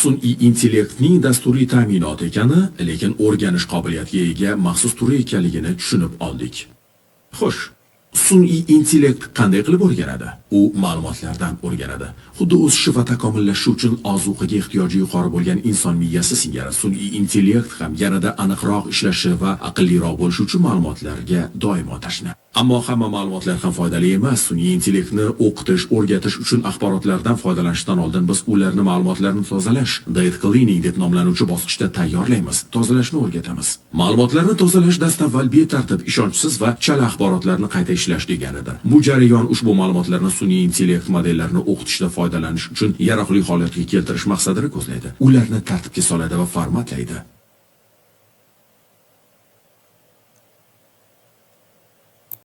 Sun'iy intellektning dasturiy ta'minot ekani, lekin o'rganish qobiliyatiga ega maxsus turi ekanligini tushunib oldik. Xo'sh, sun'iy intellekt qanday qilib o'rganadi? U ma'lumotlardan o'rganadi. Xuddi o'sishi va takomillashishi uchun ozuqaga ehtiyoji yuqori bo'lgan inson miyasi singari sun'iy intellekt ham yanada aniqroq ishlashi va aqlliroq bo'lishi uchun ma'lumotlarga doimo tashna. Ammo hamma ma'lumotlar ham foydali emas. Sun'iy intellektni o'qitish, o'rgatish uchun axborotlardan foydalanishdan oldin biz ularni ma'lumotlarni tozalash, data cleaning deb nomlanuvchi bosqichda tayyorlaymiz, tozalashni o'rgatamiz. Ma'lumotlarni tozalash dastavval betartib, ishonchsiz va chala axborotlarni qayta ishlash deganidir. Bu jarayon ushbu ma'lumotlarni sun'iy intellekt modellarini o'qitishda foydalanish uchun yaroqli holatga keltirish maqsadini ko'zlaydi. Ularni tartibga soladi va formatlaydi.